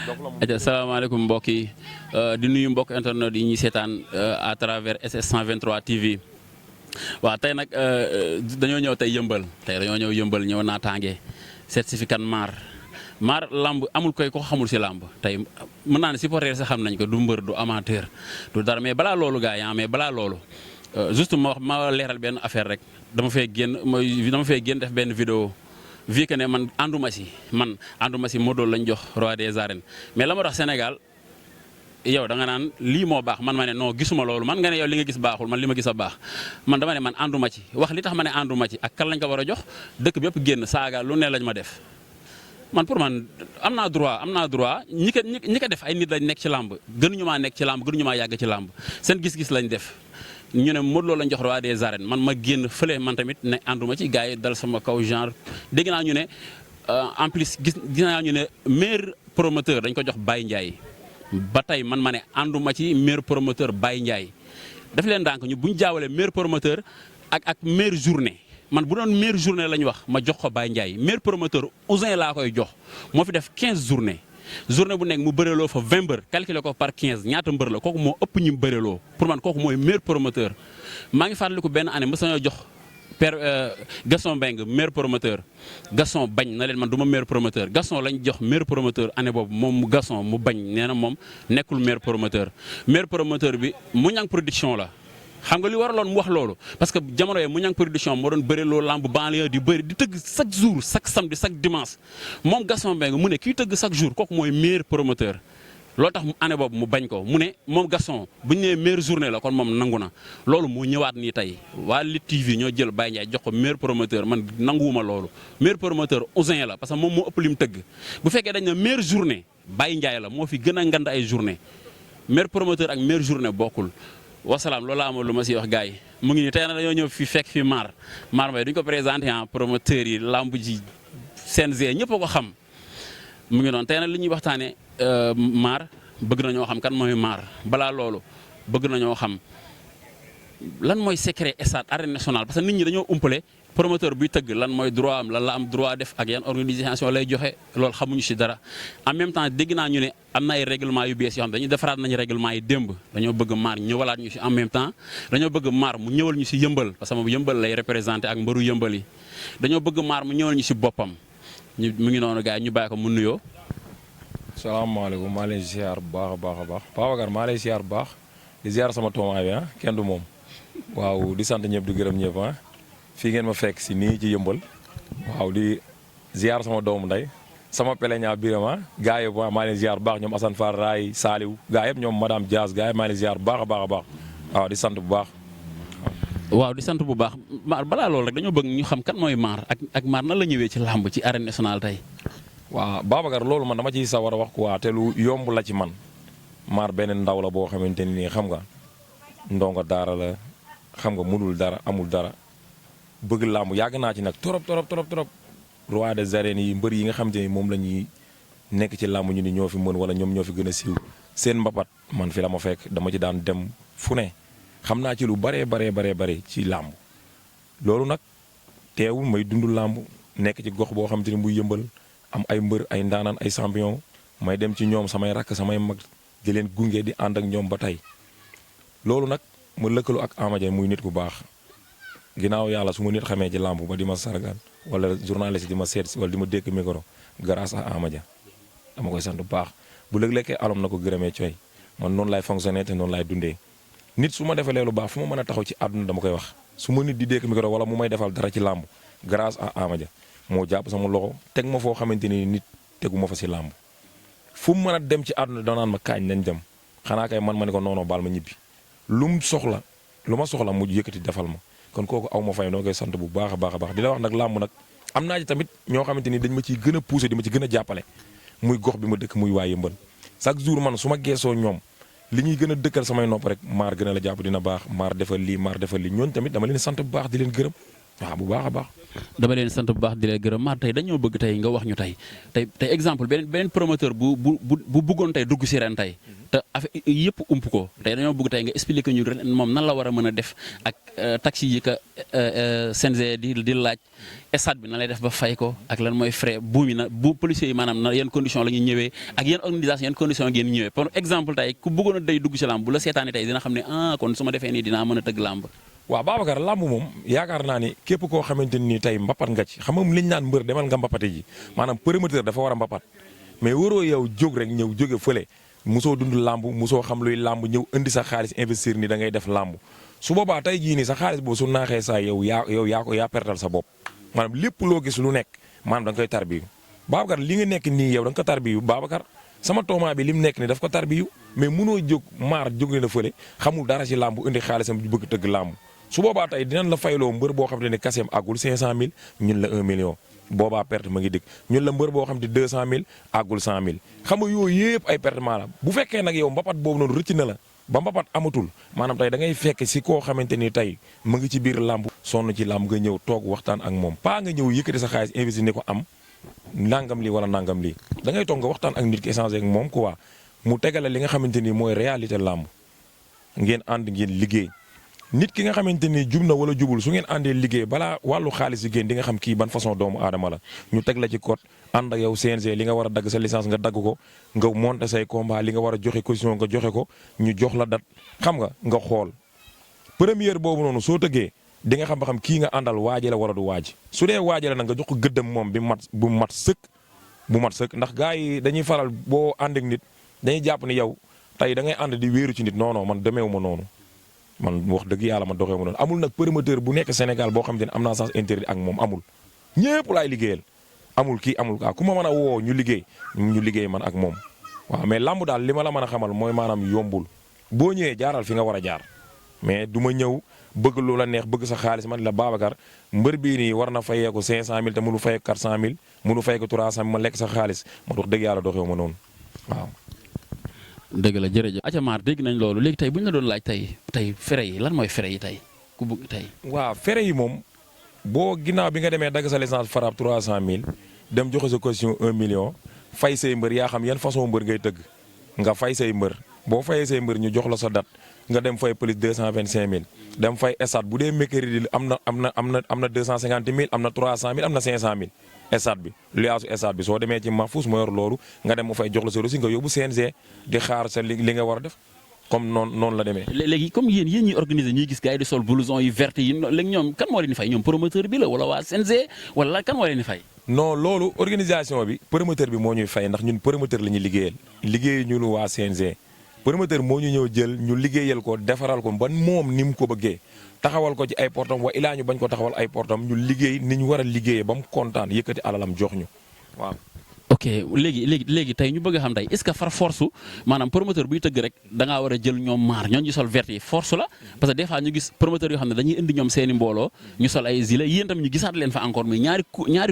aja salaamaaleykum mbokk yi di nuyu mbokk internet yi ñuy seetaan à travers SS 123 TV waaw tey nag dañoo ñëw tey yëmbal ñëw naataange certificat maar lamb amul koy ko xamul si lamb tey mën naa ne supporter sax xam nañ ko du mbër du amateur du dara mais balaa loolu gars yi mais balaa loolu juste ma leeral benn affaire rek dama fay génn def benn vidéo vu que ne man ànduma si Modou Lô lañ jox roi des arènes mais la ma tax Sénégal yow da nga naan lii moo baax man ma ne non gisuma loolu man nga ne yow li nga gis baaxul man li ma gis a baax man dama ne man ànduma ci wax li tax ma ne ànduma ci ak kan lañ ko war a jox dëkk bi yëpp génn saaga lu ne lañ ma def man pour man am naa droit ñi ko def ay nit lañ nekk ci làmb gënuñu maa nekk ci làmb gënuñu maa yàgg ci làmb seen gis-gis lañ def ñu ne Modou Lô lañ jox roi des arènes man ma génn fële man tamit ne ànduma ci gars yi dal sama kaw genre dégg naa ñu ne en plus gis naa ñu ne meilleur promoteur dañ ko jox Baye Ndiaye ba tey man ma ne ànduma ci meilleur promoteur Baye Ndiaye daf leen ndànk ñu bu ñu jaawalee meilleur promoteur ak meilleure journée man bu doon meilleure journée la ñu wax ma jox ko Baye Ndiaye meilleur promoteur Ousin laa koy jox moo fi def 15 journée bu nekk mu bëreloo fa 20 mbër calculé ko par 15 ñaata mbër la kooku moo ëpp ñu bëreloo pour man kooku mooy meilleur promoteur maa ngi fàttaliku benn année mës nañoo jox père Gaston Mbengue meilleur promoteur Gaston bañ na leen man du ma meilleur promoteur Gaston lañ jox meilleur promoteur année boobu moom Gaston mu bañ nee na moom nekkul meilleur promoteur bi Mouniang production la xam nga li waraloon mu wax loolu parce que jamono yee Mouniang production moo doon bëri loo lamb banlieue di bëri di tëgg chaque jour chaque samedi chaque dimanche moom Gaston Mbengue mu ne kii tëgg chaque jour kooku mooy meilleur promoteur loolu tax année boobu mu bañ ko mu ne moom Gaston bu ñu nee meilleure journée la kon moom nangu na loolu moo ñëwaat nii tey waa Lutte TV ñoo jël Baye Ndiaye jox ko meilleur promoteur man nanguwuma loolu meilleur promoteur Ousin la parce que moom moo ëpp lim tëgg bu fekkee dañ ne meilleure journée Baye Ndiaye la moo fi gën a ngand ay journée meilleur promoteur ak meilleure journée bokkul wasalaam loolu laa amoon lu ma si wax gars yi mu ngi nii tey nag dañoo ñëw fi fekk fi maar Mbay duñ ko présenté en promoteur yi lamb ji CNG ñëpp a ko xam mu ngi noonu tey nag li ñuy waxtaanee maar bëgg na ñoo xam kan mooy maar balaa loolu bëgg na ñoo xam lan mooy secret stade arène nationale parce que nit ñi dañoo umpale promoteur buy tëgg lan mooy droit am lan la am droit def ak yan organisation lay joxe loolu xamuñu si dara en même temps dégg naa ñu ne am na ay règlement yu bees yoo xam dañuy defaraat nañu règlement yi démb dañoo bëgg maar ñëwalaat ñu si en même temps dañoo bëgg maar mu ñëwal ñu si yëmbal parce que moom yëmbal lay représenté ak mbëru yëmbal yi dañoo bëgg maar mu ñëwal ñu si boppam mu ngi noonu gars yi ñu bàyyi ko mu nuyoo. salaamaaleykum maa lay ziar bu baax a baax a baax Babacar maa lay ziar bu baax di ziar sama toomaay bi kenn du moom waaw di sant ñëpp di gërëm ñëpp fii ngeen ma fekk si nii ci yëmbal waaw di ziar sama doomu nday sama peleña birama gaa yëpp maa leen ziar bu baax ñoom Assane Fall Raay Saliou gaa yëpp ñoom madame Diaz gaa yëpp maa leen ziar bu baax a baax a baax waaw di sant bu baax. waaw di sant bu baax maar balaa loolu rek dañoo bëgg ñu xam kan mooy maar ak maar nan la ñëwee ci làmb ci arène nationale tey. waaw Babacar loolu man dama ciy sawar a wax quoi te lu yomb la ci man maar benn ndaw la boo xamante ni nii xam nga ndongo daara la xam nga mënul dara amul dara bëgg làmb yàgg naa ci nag trop roi des arènes yi mbër yi nga xamante ni moom la ñuy nekk ci làmb ñu ni ñoo fi mën wala ñoom ñoo fi gën a siiw seen mbapat man fi la ma fekk dama ci daan dem fu ne xam naa ci lu bare ci làmb loolu nag teewul may dund làmb nekk ci gox boo xamante ni muy yëmbal am ay mbër ay ndaanaan ay champion may dem ci ñoom samay rakk samay mag di leen gunge di ànd ak ñoom ba tey loolu nag ma lëkkaloo ak Ama Dia muy nit ku baax ginnaaw yàlla su ma nit xamee ci làmb ba di ma sargal wala journaliste di ma seet si wala di ma dékk micro grâce à Ama Dia dama koy sant bu baax bu lëg-lekkee alom na ko gërëmee cooy man noonu laay fonctionné te noonu laay dundee nit su ma defalee lu baax fu ma mën a taxaw ci àdduna dama koy wax su ma nit di dékk micro wala mu may defal dara ci làmb grâce à Ama Dia moo jàpp sama loxo teg ma foo xamante ni nit tegu ma fa si làmb fu mu mën a dem ci àdduna danaan ma kaañ nañ dem xanaa kay man ma ne ko noonoo baal ma ñibbi lu ma soxla mu yëkkati defal ma kon kooku aw ma fay noo koy sant bu baax a baax di la wax nag làmb nag am naa ci tamit ñoo xamante ni dañ ma ciy gën a poussé di ma ci gën a jàppale muy gox bi ma dëkk muy waa Yëmbal chaque jour man su ma geesoo ñoom li ñuy gën a dëkkal samay nopp rek maar gën a la jàpp dina baax maar defal lii ñooñu tamit dama leen sant bu baax di leen gërëm waaw bu baax a baax. dama leen sant bu baax di leen gërëm maar tey dañoo bëgg tey nga wax ñu tey exemple beneen promoteur bu bëggoon tey dugg si ren tey te affaire yëpp ump ko tey dañoo bëgg tey nga expliquer ñu ren moom nan la war a mën a def ak taxi yi ka CNG di laaj stade bi na lay def ba fay ko ak lan mooy frais buum yi na bu policiers yi maanaam na yan condition la ñuy ñëwee ak yan organisation yan condition ngeen ñëwee par exemple tey ku bëggoon a day dugg si làmb bu la seetaani tey dina xam ne kon su ma defee nii dinaa mën a tëgg làmb. waaw Babacar làmb moom yaakaar naa ni képp koo xamante ni tey mbapat nga ci xam nga liñ naan mbër demal nga mbapate ji maanaam promoteur dafa war a mbapat mais waroo yow jóg rek ñëw jóge fële musoo dund làmb musoo xam luy làmb ñëw indi sa xaalis investir ni da ngay def làmb su boobaa tey jii nii sa xaalis boobu su naaxee saa yaa pertal sa bopp maanaam lépp loo gis lu nekk maanaam da nga koy tarbiyu Babacar li nga nekk nii yow da nga ko tarbiyu Babacar sama tooma bi li mu nekk ni daf ko tarbiyu mais munoo jóg maar jóge na fële xamul dara ci làmb indi xaalisam bu bëgg tëgg làmb su boobaa tey dinañ la fayloo mbër boo xam ne kaseem àggul 500000 ñun la 1 million boobaa perte ma ngi dikk ñun la mbër boo xam ne 200000 àggul 100000 xam nga yooyu yëpp ay perte la bu fekkee nag yow mbapat boobu noonu rëcc na la ba mbapat amatul maanaam tey da ngay fekk si koo xamante ni tey mu ngi ci biir làmb sonn ci làmb nga ñëw toog waxtaan ak moom pas nga ñëw yëkkati sa xaalis investi ne ko am nangam lii wala nangam lii da ngay toog nga waxtaan ak nit ki échanger ak moom quoi mu tegale li nga xamante ni mooy réalité làmb ngeen ànd ngeen liggéey nit ki nga xamante ni jub na wala jubul su ngeen àndee liggéey balaa wàllu xaalis yi génn di nga xam kii ban façon doomu aadama la ñu teg la ci code ànd ak yow CNG li nga war a dagg sa licence nga dagg ko nga monter say combat li nga war a joxe caution nga joxe ko ñu jox la dat xam nga xool première boobu noonu soo tëggee di nga xam ba xam kii nga àndal waaji la wala du waaji su dee waaji la nag nga jox ko gëddam moom bu mat sëkk ndax gars yi dañuy faral boo ànd ak nit dañuy jàpp ni yow tey da ngay ànd di wéeru ci nit non non man demeewu ma noonu man wax dëgg yàlla man doxee ma noonu amul nag promoteur bu nekk Sénégal boo xam ne am naa sens interdit ak moom amul ñëpp laay liggéeyal amul kii amul kaa ku ma mën a woo ñu liggéey man ak moom waaw mais lamb daal li ma la mën a xamal mooy maanaam yombul boo ñëwee jaaral fi nga war a jaar mais du ma ñëw bëgg lu la neex bëgg sa xaalis man la Babacar mbër bii nii war na fayee ko 500000 te mënu fayee ko 400000 mënu fayee ko 300 ma lekk sa xaalis man wax dëgg yàlla doxee ma noonu waaw. dëgg la jërëjëf Aca Maar dégg nañ loolu léegi tey bu ñu la doon laaj tey fere yi lan mooy fere yi tey ku bëgg tey. waaw fere yi moom boo ginnaaw bi nga demee dagg sa licence farab 300000 dem joxe sa caution 1 million fay say mbër yaa xam yan façon mbër ngay tëgg nga fay say mbër boo fayee say mbër ñu jox la sa date nga dem fay plus 225000 dem fay stade bu dee mercredi am na 250000 am na 300000 am na 500000. stade bi luyaasu stade bi soo demee ci Mahfouz moo yor loolu nga dem mu fay jox la sa reçu nga yóbbu CNG di xaar sa li nga war a def comme noonu la demee. léegi comme yéen ñuy organiser ñuy gis gars yi di sol blouson yu vert yi léegi ñoom kan moo leen di fay ñoom promoteur bi la wala waa CNG wala kan moo leen di fay. non loolu organisation bi promoteur bi moo ñuy fay ndax ñun promoteur la ñuy liggéeyal liggéey ñu lu waa CNG promoteur moo ñu ñëw jël ñu liggéeyal ko defaral ko ban moom ni mu ko bëggee. taxawal ko ci ay portam wa ilaa ñu bañ ko taxawal ay portam ñu liggéey ni ñu war a liggéeyee ba mu kontaan yëkkati alalam jox ñu waaw. ok léegi tey ñu bëgg a xam tey est-ce que far force maanaam promoteur buy tëgg rek da ngaa war a jël ñoom maar ñoon ñu sol vert yi force la parce que des fois ñu gis promoteur yoo xam ne dañuy indi ñoom seeni mbooloo ñu sol ay gilet yéen tam ñu gisaat leen fa encore muy ñaari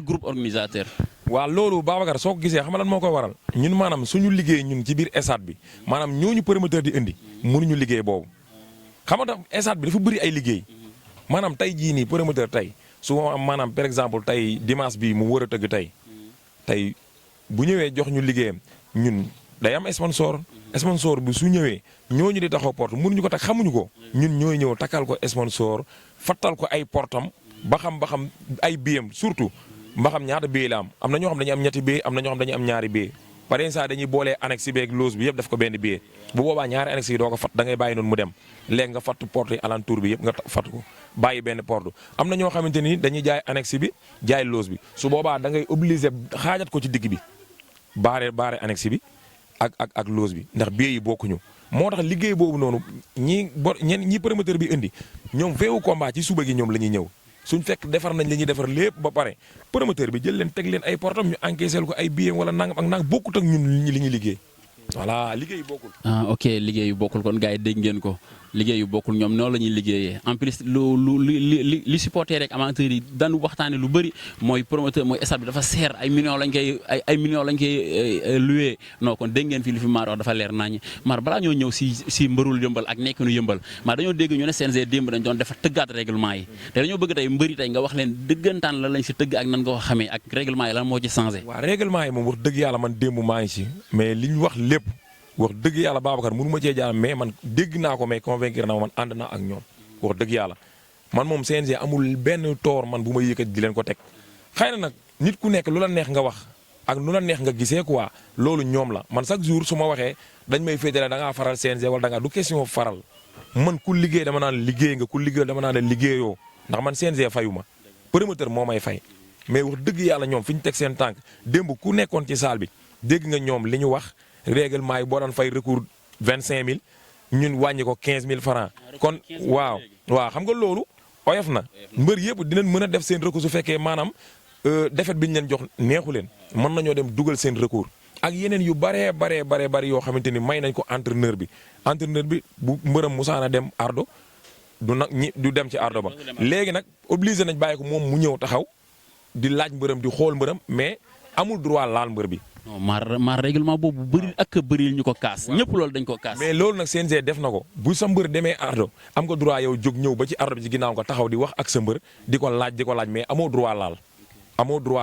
groupe organisateur. waaw loolu Babacar soo ko gisee xam nga lan moo koy waral ñun maanaam suñu liggéey ñun ci biir stade bi maanaam ñooñu promoteur di indi mënuñu liggéey boobu xam nga stade bi dafa bëri ay liggéey maanaam tey jii nii promoteur tey su maanaam par exemple tey dimanche bi mu war a tëgg tey bu ñëwee jox ñu liggéeyam ñun day am sponsor bi su ñëwee ñooñu di taxaw porte mënuñu ko teg xamuñu ko ñun ñooy ñëw takkal ko sponsor fattal ko ay portam ba xam ay biyam surtout ba xam ñaata biye la am na ñoo xam dañuy am ñetti biye am na ñoo xam dañuy am ñaari biye par exemple dañuy boolee annexe bi ak loose bi yëpp def ko benn billet bu boobaa ñaari annexe yi doo ko fat da ngay bàyyi noonu mu dem léegi nga fatt porte yi alentour bi yëpp nga fatt ko bàyyi benn porte am na ñoo xamante ni dañuy jaay annexe bi jaay loose bi su boobaa da ngay obligé xaajat ko ci digg bi baare annexe bi ak loose bi ndax billet yi bokkuñu moo tax liggéey boobu noonu ñi promoteur bi indi ñoom veewu combat ci suba gi ñoom la ñuy ñëw suñ fekk defar nañ li ñuy defar lépp ba pare promoteur bi jël leen teg leen ay portam ñu encaissé ko ay billets wala nangam ak nangam bokkut ak ñun li ñuy liggéey voilà liggéey bokkul. ok liggéey bokkul kon gars yi dégg ngeen ko liggéey yu bokkul ñoom noonu la ñuy liggéeyee en plus li supporter rek amateurs yi dañu waxtaane lu bëri mooy promoteur mooy stade bi dafa seer ay millions lañ koy loué non kon dégg ngeen fii li fi maar wax dafa leer nañu maar balaa ñoo ñëw si mbërul yëmbal ak nekkinu yëmbal maar dañoo dégg ñu ne CNG démb dañ doon dafa tëggaat règlement yi te dañoo bëgg tey mbëri tey nga wax leen dëggantaan la lañ si tëgg ak nan nga ko xamee ak règlement yi lan moo ci changé. waaw règlement yi moom wax dëgg yàlla man démb maa ngi si mais li ñu wax lépp wax dëgg yàlla Babacar mënu ma cee jaar mais man dégg naa ko mais convaincre na man ànd naa ak ñoom wax dëgg yàlla man moom CNG amul benn toor man bu ma yëkkati di leen ko teg xëy na nag nit ku nekk lu la neex nga wax ak nu la neex nga gisee quoi loolu ñoom la man chaque jour su ma waxee dañ may féetale da ngaa faral CNG wala da ngaa du question faral man ku liggéey dama naan liggéey nga ku liggéey dama naan liggéeyoo ndax man CNG fayu ma promoteur moo may fay mais wax dëgg yàlla ñoom fi ñu teg seen tànk démb ku nekkoon ci salle bi dégg nga ñoom li ñu wax règlement yi boo daan fay recours 25000 ñun wàññi ko 15000 francs kon waaw xam nga loolu oyof na mbër yëpp dinañ mën a def seen recours su fekkee maanaam defet bi ñu leen jox neexu leen mën nañoo dem dugal seen recours ak yeneen yu baree bari yoo xamante ni may nañ ko entraîneur bi bu mbërëm musaana dem ardo du dem ci ardo ba léegi nag obligé nañ bàyyi ko moom mu ñëw taxaw di laaj mbërëm di xool mbërëm mais amul droit laal mbër bi. non maar règlement boobu bëri ak bëri ñu ko kaas ñëpp loolu dañ ko kaas. mais loolu nag CNG def na ko bu sa mbër demee ardo am nga droit yow jóg ñëw ba ci ardo bi ci ginnaaw nga taxaw di wax ak sa mbër di ko laaj mais amoo droit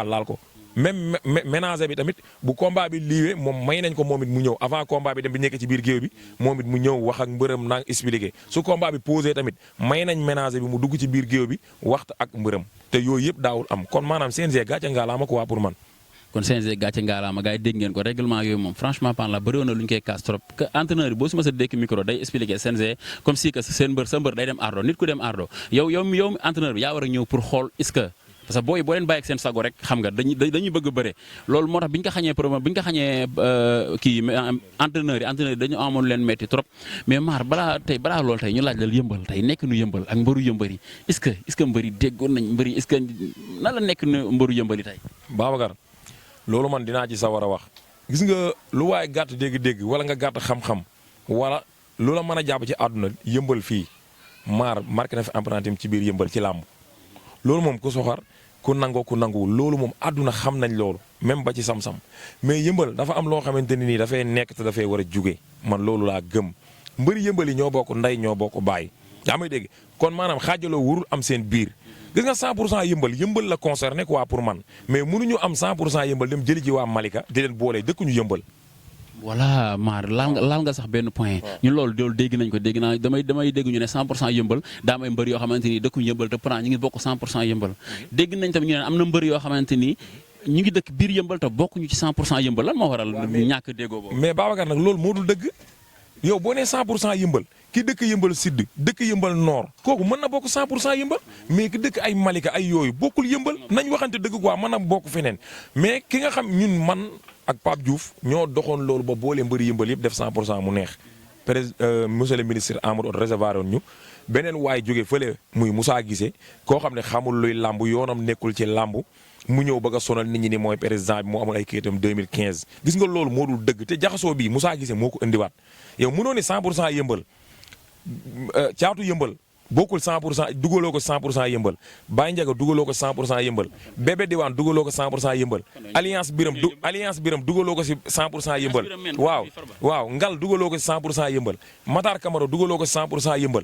laal ko. même ménager bi tamit bu combat bi liiwee moom may nañ ko moom it mu ñëw avant combat bi dem bi nekk ci biir géew bi moom it mu ñëw wax ak mbërëm nang expliqué su combat bi posé tamit may nañ ménager bi mu dugg ci biir géew bi waxta ak mbërëm te yooyu yëpp daawul am kon maanaam CNG gàcce ngaalaama ko waa pour man. kon CNG gàcce ngaalaama gars yi dégg ngeen ko règlement yooyu moom franchement parlant bëri woon na lu ñu koy kaas trop que entraîneur yi boo su ma sa dékk micro day expliqué CNG comme si que seen mbër sa mbër day dem ardo nit ku dem ardo yow entraîneur bi yaa war a ñëw pour xool est-ce que parce que boo leen bàyyi ak seen sago rek xam nga dañuy bëgg a bëre loolu moo tax bi ñu ko xañee entraîneur yi dañu amoon leen metti trop mais maar balaa loolu tey ñu laaj la yëmbal tey nekk nu yëmbal ak mbëru yëmbal yi est-ce que mbëri déggoon nañ mbëri est-ce que nan la nekk nu mbëru yëmbal yi tey. Babacar loolu man dinaa ci sawar a wax gis nga lu waaye gàtt dégg-dégg wala nga gàtt xam-xam wala lu la mën a jàpp ci àdduna yëmbal fii maar marqué na fi empreinte ci biir yëmbal ci làmb loolu moom ku soxar ku nangoo ku nanguwul loolu moom àdduna xam nañ loolu même ba ci sam-sam mais yëmbal dafa am loo xamante ni nii dafay nekk te dafay war a jóge man loolu laa gëm mbëri yëmbal yi ñoo bokk ndey ñoo bokk baay yaa may dégg kon maanaam xaajaloo wurul am seen biir gis nga 100% yëmbal la concerné quoi pour man mais mënuñu am 100% yëmbal dem jëli ji waa Malika di leen boole dëkkuñu yëmbal. voilà maar laal nga sax benn point ñun loolu dégg nañ ko dégg naa damay dégg ñu ne 100% yëmbal daa am ay mbër yoo xamante ni dëkkuñu yëmbal te pourtant ñu ngi bokk 100% yëmbal dégg nañ tamit ñu ne am na mbër yoo xamante ni ñu ngi dëkk biir yëmbal te bokkuñu ci 100% yëmbal lan moo waral ñàkk déggoo boobu. mais Babacar nag loolu moo dul dëgg yow boo nee 100% yëmbal ki dëkk yëmbal sud dëkk yëmbal nord kooku mën na bokk 100% yëmbal mais ki dëkk ay Malika ay yooyu bokkul yëmbal nañ waxante dëgg quoi mën na bokk feneen mais ki nga xam ñun man ak Pape Diouf ñoo doxoon loolu ba boole mbëri yëmbal yëpp def 100% mu neex monsieur le ministre Amadou Hott réservoir woon ñu beneen waay jóge fële muy Moussa Guissé koo xam ne xamul luy làmb yoonam nekkul ci làmb mu ñëw bëgg a sonal nit ñi ni mooy président bi moo amul ay kayitam 2015 gis nga loolu moo dul dëgg te jaxasoo bii Moussa Guissé moo ko indiwaat yow mënoo ne 100% yëmbal caatu yëmbal bokkul 100% dugaloo ko 100% yëmbal Baye Ndiaga dugaloo ko 100% yëmbal Bébé Diwane dugaloo ko 100% yëmbal alliance biram dugaloo ko si 100% yëmbal waaw ngal dugaloo ko si 100% yëmbal Matar Camara dugaloo ko si 100% yëmbal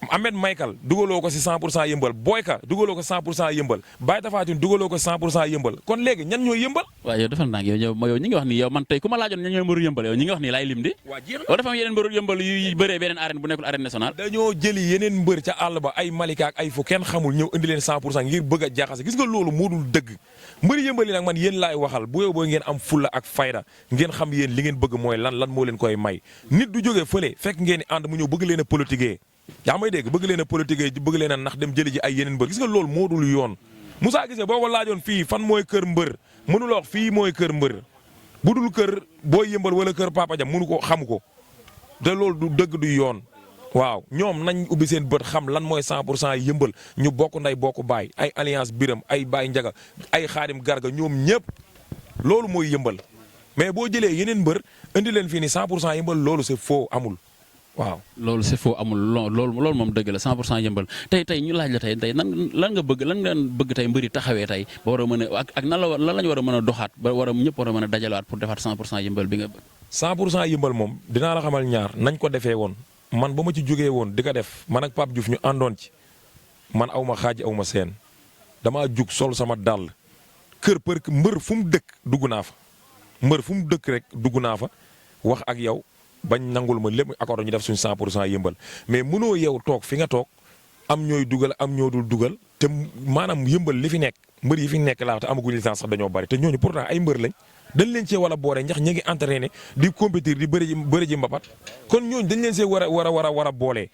Ahmed Michael dugaloo ko si 100% yëmbal Boyka dugaloo ko 100% yëmbal Baye Tafatine dugaloo ko 100% yëmbal kon léegi ñan ñooy yëmbal. waaw yow defal naa yow ñi ngi wax nii yow man tey ku ma laajoon ñan ñooy mbëru yëmbal yow ñi ngi wax nii laay lim di. wala dafa am yeneen mbëru yëmbal yu bëree beneen arène bu nekkul arène nationale. dañoo jëli yeneen mbër ca àll ba ay Malika ak ay fu kenn xamul ñëw indi leen 100% ngir bëgg a jaxase gis nga loolu moo dul dëgg mbëri yëmbal yi nag man yéen laay waxal bu yow boo ngeen am fulla ak fayda ngeen xam yéen li ngeen bëgg mooy lan moo leen koy may nit du jógee fële fekk ngeen ànd mu ñëw bëgg leen a politiquer yaa may dégg bëgg leen a politique bëgg leen a nax dem jëli ji ay yeneen mbër gis nga loolu moo dul yoon Moussa Guissé boo ko laajoon fii fan mooy kër mbër mënula wax fii mooy kër mbër bu dul kër booy yëmbal wala kër Papa Jam mënu ko xamu ko te loolu du dëgg du yoon waaw ñoom nañ ubbi seen bët xam lan mooy 100% yëmbal ñu bokk nday bokk baay ay alliance biram ay Baye Ndiaga ay Xaadim Garga ñoom ñëpp loolu mooy yëmbal mais boo jëlee yeneen mbër indi leen fii ni 100% yëmbal loolu c'est faux amul waaw. loolu c'est faux amul loolu moom dëgg la 100% yëmbal tey ñu laaj la tey lan nga bëgg tey mbëri taxawee tey ba war a mën a ak nan la ñu war a mën a doxaat ba ñëpp war a mën a dajalewaat pour defaat 100% yëmbal bi nga bëgg. 100% yëmbal moom dinaa la xamal ñaar nañ ko defee woon man ba ma ci jógee woon di ko def man ak Pape Diouf ñu àndoon ci man aw ma xaaj aw ma seen damaa jug sol sama dàll kër për mbër fu mu dëkk dugg naa fa mbër fu mu dëkk rek dugg naa fa wax ak yow bañ nangul ma lépp accord ñu def suñ 100% yëmbal mais mënoo yow toog fi nga toog am ñooy dugal am ñoo dul dugal te maanaam yëmbal li fi nekk mbër yi fi nekk laa te amaguñu licence sax dañoo bari te ñooñu pourtant ay mbër lañ dañ leen cee wala boole ndax ñu ngi entraîné di compétir di bëri ji mbapat kon ñooñu dañ leen see war a boole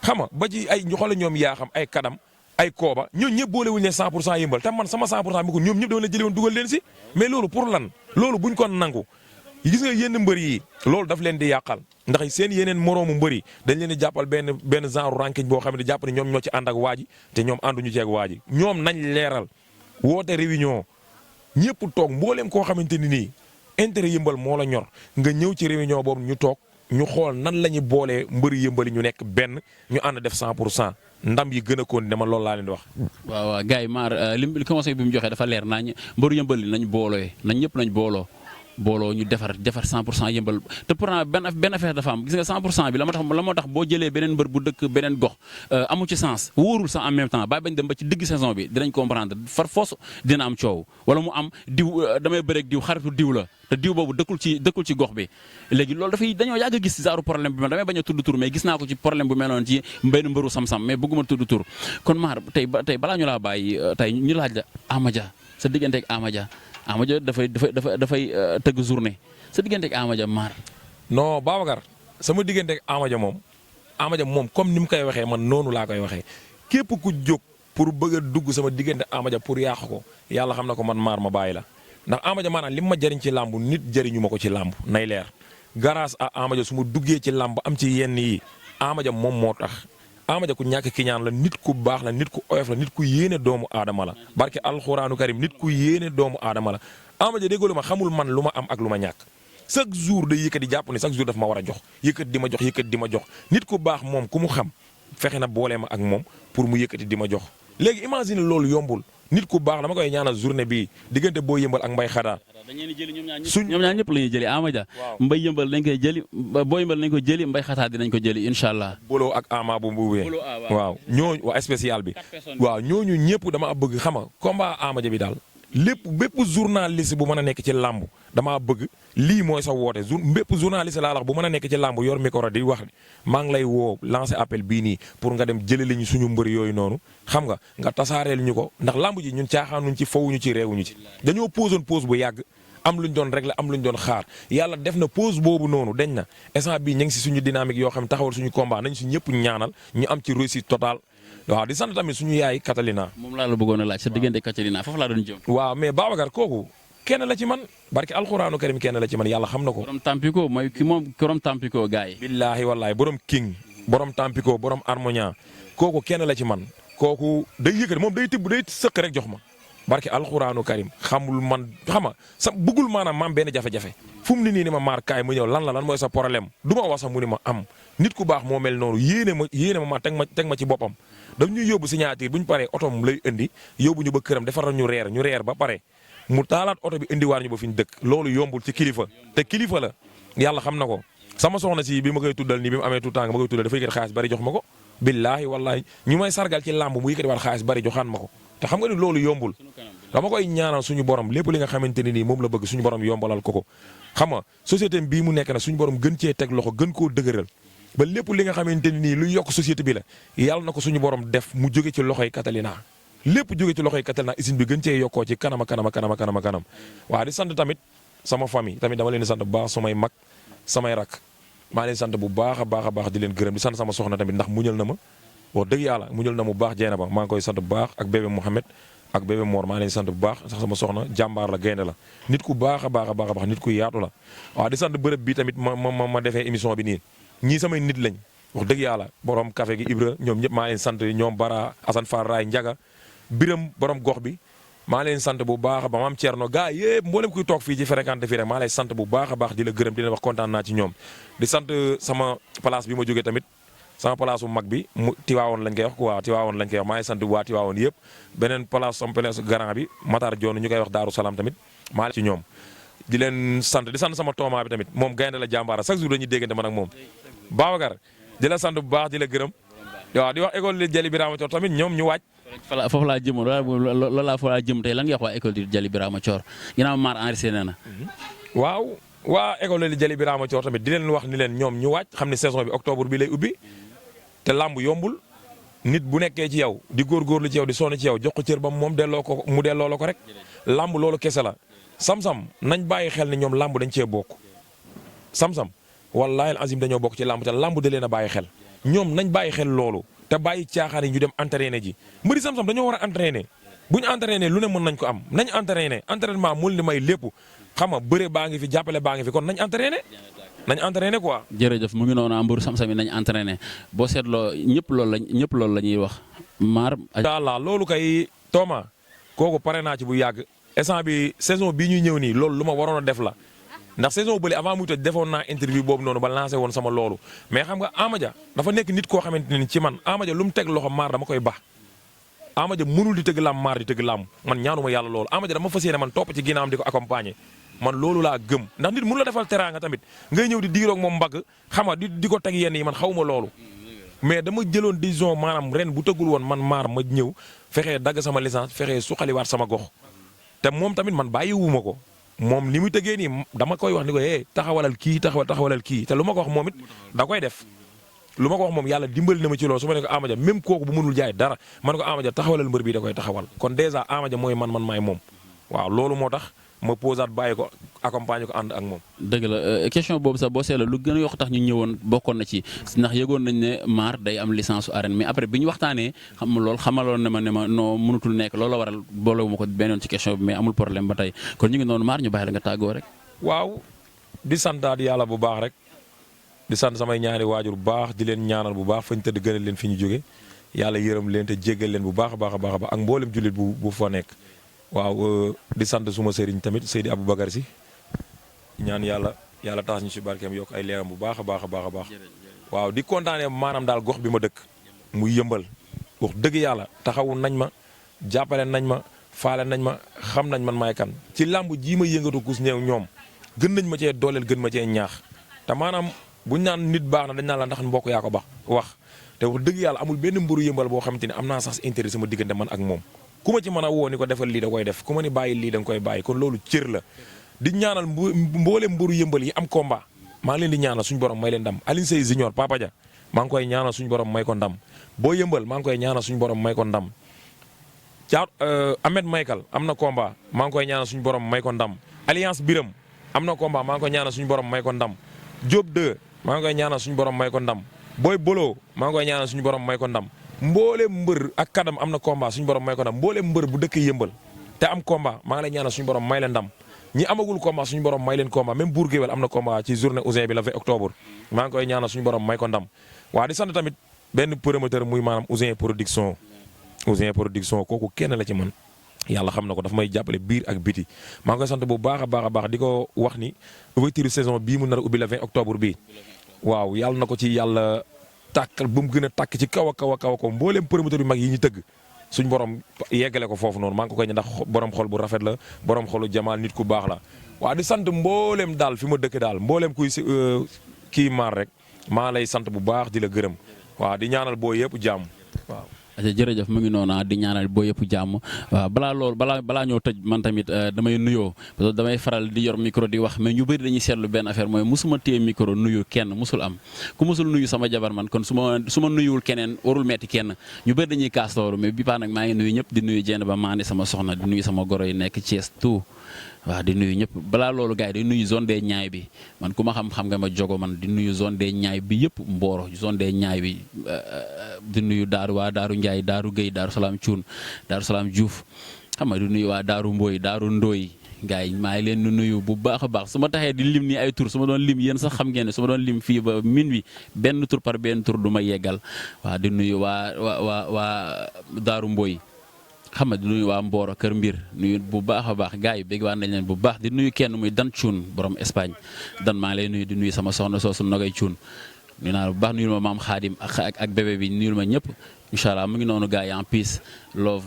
xam nga ba ci ay ñu xoolal ñoom yaa xam ay kadam ay kooba ñooñu ñëpp boole wuñu ne 100% yëmbal te man sama 100% bi ko ñoom ñëpp dama leen jëlee woon dugal leen si mais loolu pour lan loolu buñ ko nangu gis nga yenn mbër yi loolu daf leen di yàqal ndax seen yeneen moroomu mbër yi dañ leen di jàppal benn genre ranking boo xam ne jàpp ne ñoom ñoo ci ànd ak waa ji te ñoom ànduñu ci ak waa ji ñoom nañ leeral woote réunion ñëpp toog mbooleem koo xamante ni nii intérêt yëmbal moo la ñor nga ñëw ci réunion boobu ñu toog ñu xool nan la ñu boolee mbëri yëmbal yi ñu nekk benn ñu ànd def 100% ndam yi gën a koon dama loolu laa leen di wax. waaw gars yi maar li conseil bi mu joxee dafa leer nañ mbëru yëmbal yi nañ booloo ñu defar 100% yëmbal te pourtant benn affaire dafa am gis nga 100% bi la moo tax boo jëlee beneen mbër bu dëkk beneen gox amu ci sens wóorul sax en même temps bàyyi bañ dem ba ci digg saison bi dinañ comprendre far foos dina am coow wala mu am diw damay bëreeg diw xaritu diw la te diw boobu dëkkul ci gox bi léegi loolu dañoo yàgg a gis genre problème bi man damay bañ a tudd tur mais gis naa ko ci problème bu meloon ci benn mbëru sam-sam mais bëgguma tudd tur kon maar tey balaa ñu laa bàyyi tey ñu laaj la Amadia sa diggante ak Amadia dafay tëgg journée sa diggante ak Amadia maar. non Babacar sama diggante ak Amadia moom comme ni mu koy waxee man noonu laa koy waxee képp ku jóg pour bëgg a dugg sama diggante Amadia pour yàq ko yàlla xam na ko man maar ma bàyyi la ndax Amadia maanaam li ma jëriñ ci làmb nit jëriñu ma ko ci làmb nay leer grâce à Amadia su ma duggee ci làmb am ci yenn yi Amadia moom moo tax. Amadia ku ñàkk ki ñaan la nit ku baax la nit ku oyof la nit ku yéene doomu aadama la barke alxuraanu karim nit ku yéene doomu aadama la Amadia déggoolu ma xamul man lu ma am ak lu ma ñàkk chaque jour day yëkkati jàpp ne chaque jour daf ma war a jox yëkkati di ma jox nit ku baax moom ku mu xam fexe na boole ma ak moom pour mu yëkkati di ma jox léegi imagine loolu yombul nit ku baax dama koy ñaanal journée bii diggante boo yëmbal ak mbay xadaa ñoom ñaar ñëpp la ñuy jëli Amadia mbay yëmbal nañ koy jëli boo yëmbal nañ ko jëli mbay xataa dinañ ko jëli incha allah boloo ak ama bu mbuubee waaw ñooñu waa spécial bi waaw ñooñu ñëpp dama bëgg xam nga combat Amadia bi daal bépp journaliste bu mën a nekk ci làmb damaa bëgg lii mooy sa woote bépp journaliste laa wax bu mën a nekk ci làmb yor micro di wax maa ngi lay woo lancer appel bii nii pour nga dem jëlee ñu suñu mbër yooyu noonu xam nga tasaareel ñu ko ndax làmb ji ñun caaxaanuñ ci fowuñu ci réewuñu ci dañoo posoon pause bu yàgg am luñ doon régler am luñ doon xaar yàlla def na pause boobu noonu dañ na instant bii ñu ngi si suñu dynamique yoo xam taxawal suñu combat nañ si ñëpp ñaanal ñu am ci réussite totale waaw di sant tamit suñu yaay Catalina. moom laa la bëggoon a laaj sa diggante Catalina foofu laa doon jëm. waaw mais Babacar kooku kenn la ci man barke alxuraanu karim kenn la ci man yàlla xam na ko. borom Tampico mooy ki moom borom Tampico gars yi. billaahi wallaahi borom King borom Tampico borom Harmonia kooku kenn la ci man kooku day yëkkati moom day tibb day sëq rek jox ma. barke alxuraanu karim xamul man xama sa bëggul maanaam maam benn jafe-jafe fu mu ne nii ni ma maar kaay mu ñëw lan mooy sa problème du ma wax sax mu ni ma am nit ku baax moo mel noonu yéene ma teg ma ci boppam daf ñuy yóbbu signature bu ñu paree otom lay indi yóbbu ñu ba këram defar ñu reer ba pare mu taalaat oto bi indiwaar ñu ba fi ñu dëkk loolu yombul ci kilifa te kilifa la yàlla xam na ko sama soxna si bi ma koy tuddal nii bi mu amee tout temps ma koy tuddal dafa yëkkati xaalis bari jox ma ko billaahi wallaahi ñu may sargal ci làmb mu yëkkati waat xaalis bari joxaan ma ko te xam nga ni loolu yombul dama koy ñaanal suñu borom lépp li nga xamante ne nii moom la bëgg suñu borom yombalal ko xam nga société bii mu nekk na suñu borom gën cee teg loxo gën koo dëgëral ba lépp li nga xamante ne nii lu yokk société bi la yàlla na ko suñu borom def mu jóge ci loxoy Catalina lépp jóge ci loxoy Catalina usine bi gën cee yokkoo ci kanam waaw di sant tamit sama famille tamit dama leen di sant bu baax samay mag samay rak maa leen sant bu baax a baax di leen gërëm di sant sama soxna tamit ndax muñal na ma wax dëgg yàlla muñal na mu baax jeena ba maa ngi koy sant bu baax ak bébé Mouhamed ak bébé Mor maa leen sant bu baax sax sama soxna jàmbaar la gaynde la nit ku baax a baax nit ku yaatu la waaw di sant bërëb bi tamit ma defee émission bi nii ñii samay nit lañ wax dëgg yàlla borom café gi Ibra ñoom ñëpp maa leen sant ñoom Bara Assane Fall Raay Njaga Biram borom gox bi maa leen sant bu baax ba maam Thierno gars yëpp mboolem kuy toog fii ci fréquenté fii rek maa lay sant bu baax a baax di la gërëm di la wax kontaan naa ci ñoom di sant sama place bi ma jógee tamit sama place bu mag bi mu Tiwaawoon lañ koy wax quoi Tiwaawoon lañ koy wax maa ngi sant waa Tiwaawoon yëpp beneen place sama place garant bi Matar Dione ñu koy wax Daaru Salaam tamit maa ci ñoom di leen sant di sant sama tooma bi tamit moom gaynde la jàmbaara chaque jour dañuy déggante man ak moom Babacar di la sant bu baax di la gërëm waaw di wax école li Jali Birama Thior tamit ñoom ñu waaj foofu laa jëmoon loolu laa foofu laa jëm tey lan nga wax waa école di Jali Birama Thior ginnaaw maar enregistré na waaw waa école li Jali Birama Thior tamit di leen wax ni leen ñoom ñu waaj xam ne saison bi octobre bi lay ubbi te làmb yombul nit bu nekkee ci yow di góorgóorlu ci yow di sonn ci yow jox ko cër ba moom delloo ko mu delloo la ko rek làmb loolu kese la sam-sam nañ bàyyi xel ne ñoom làmb dañ cee bokk sam-sam wallaahi azim dañoo bokk ci làmb te làmb da leen a bàyyi xel ñoom nañ bàyyi xel loolu te bàyyi caaxaan yi ñu dem entraîné ji mbëri sam-sam dañoo war a entraîné bu ñu entraîné lu ne mën nañ ko am nañ entraîné entraînement mul li may lépp xam nga bëre baa ngi fi jàppale baa ngi fi kon nañ entraîné quoi. jërëjëf mu ngi noonu mbëru sam-sam yi nañ entraîné boo seetloo ñëpp loolu la ñuy wax maar. incha allah loolu kay Thomas kooku pare naa ci bu yàgg instant bi saison bii ñuy ñëw nii loolu lu ma waroon a def la ndax saison bële avant muy tëj defoon naa interview boobu noonu ba lancé woon sama loolu mais xam nga Amadia dafa nekk nit koo xamante ne ci man Amadia lu mu teg loxo maar dama koy baax Amadia mënul di tëgg làmb maar di tëgg làmb man ñaanuma yàlla loolu Amadia dama fas yéene man topp ci ginnaawam di ko accompagner man loolu laa gëm ndax nit mënu la defal teraanga tamit ngay ñëw di diiroog moom mbagg xam nga di ko teg yenn yi man xawuma loolu mais dama jëloon décision maanaam ren bu tëggul woon man maar ma ñëw fexee dagg sama licence fexee suqaliwaat sama gox te moom tamit man bàyyiwuma ko moom li muy tëggee nii dama koy wax ni ko taxawalal kii taxawalal kii te lu ma ko wax moom it da koy def lu ma ko wax moom yàlla dimbali na ma ci loolu su ma ne ko Amadia même kooku bu mënul jaay dara man ko Amadia taxawalal mbër bi da koy taxawal kon dèjà Amadia mooy man maay moom waaw loolu moo tax ma posaat bàyyi ko accompagner ko ànd ak moom. dëgg la question boobu sax boo seetloo lu gën a yokk tax ñu ñëwoon bokkoon na ci ndax yëgoon nañ ne maar day am licence su arène mais après bi ñu waxtaanee xamaloon na ma noo mënutul nekk loolu la waral boolewuma ko benn yoon ci question bi mais amul problème ba tey kon ñu ngi noonu maar ñu bàyyi la nga tàggoo rek. waaw di santaat yàlla bu baax rek di sant samay ñaari waajur bu baax di leen ñaanal bu baax fañ tëdd gënal leen fi ñu jóge yàlla yërëm leen te jéggal leen bu baax a baax a baax ak mboolem jullit bu fa nekk. waaw di sant suma sëriñ tamit Seydi Aboubacar si ñaan yàlla tax ñu si barkeem yokk ay leeram bu baax a baax a baax a baax waaw di kontaanee maanaam daal gox bi ma dëkk muy yëmbal wax dëgg yàlla taxawu nañ ma jàppale nañ ma faale nañ ma xam nañ man maay kan ci làmb jii ma yëngatu kus néew ñoom gën nañ ma cee dooleel gën ma cee ñaax te maanaam buñ naan nit baax na dañ naan la ndax mbokk yaa ko baax wax te wax dëgg yàlla amul benn mburu yëmbal boo xamante ne am naa sax intérêt sama diggante man ak moom ku ma ci mën a woo ni ko defal lii da koy def ku ma ni bàyyi lii da nga koy bàyyi kon loolu cër la di ñaanal mbooleem mburu yëmbal yi am combat maa ngi leen di ñaanal suñu borom may leen ndam Alioune Seye Junior Papa Dia maa ngi koy ñaanal suñu borom may ko ndam boo yëmbal maa ngi koy ñaanal suñu borom may ko ndam Ahmed Maykal am na combat maa ngi koy ñaanal suñu borom may ko ndam Alliance Biram am na combat maa ngi koy ñaanal suñu borom may ko ndam Diop 2 maa ngi koy ñaanal suñu borom may ko ndam Boy Bolo maa ngi koy ñaanal suñu borom may ko ndam mboolem mbër ak kadam am na combat suñu borom may ko ndam mboolem mbër bu dëkk yëmbal te am combat maa ngi lay ñaanal suñu borom may leen ndam ñi amagul combat suñu borom may leen combat même Bour Guéweul am na combat ci journée Ouzin bi le 20 octobre maa ngi koy ñaanal suñu borom may ko ndam waa di sant tamit benn promoteur muy maanaam Ouzin production kooku kenn la ci man yàlla xam na ko dafa may jàppale biir ak biti maa ngi koy sant bu baax a baax a baax di ko wax ni ouverture saison bii mu nar a ubbi le 20 octobre bii waaw yàlla na ko ci yàlla tàkkal bu mu gën a tàkk ci kaw a kaw a kaw ko mbooleem promoteur yu mag yi ñu tëgg suñ borom yeggale ko foofu noonu maa ngi ko koy ndax borom xol bu rafet la borom xolu jamaal nit ku baax la waaw di sant mbooleem daal fi ma dëkk daal mbooleem kuy kii maar rek maa lay sant bu baax di la gërëm waaw di ñaanal boo yëpp jàmm waaw. jërëjëf mu ngi noonu di ñaanal boo yëpp jàmm waaw balaa ñoo tëj man tamit damay nuyoo parce que damay faral di yor micro di wax mais ñu bëri dañuy seetlu benn affaire mooy musuma téye micro nuyu kenn musul am ku musul nuyu sama jabar man kon su ma nuyuwul keneen warul metti kenn ñu bëri dañuy kaas loolu mais bi paa nag maa ngi nuyu ñëpp di nuyu jenn ba maane sama soxna di nuyu sama goro yi nekk Thiès tout waaw di nuyu ñëpp balaa loolu gars yi di nuyu zone des Niayes bi man ku ma xam nga ma jogo man di nuyu zone des Niayes bi yëpp Mboro zone des Niayes bi di nuyu daaru Ndiaye daaru Guèye daaru Salaam Thioune daaru Salaam Diouf xam nga di nuyu waa daaru Mboy daaru Ndoy gars yi maa ngi leen di nuyu bu baax a baax su ma taxee di lim nii ay tur su ma doon lim yéen sax xam ngeen ne su ma doon lim fii ba min wi benn tur par benn tur du ma yeggal waaw di nuyu waa daaru Mboy xam nga di nuyu waa Mboro Kër Mbir nuyu bu baax a baax gars yi bégg waan nañ leen bu baax di nuyu kenn muy Dan Cuun borom Espagne Dan maa ngi lay nuyu di nuyu sama soxna soosu Nogay Cuun nuyu naa bu baax nuyul ma maam Xaadim ak bébé bi nuyul ma ñëpp incha allah mu ngi noonu gars yi en peace love.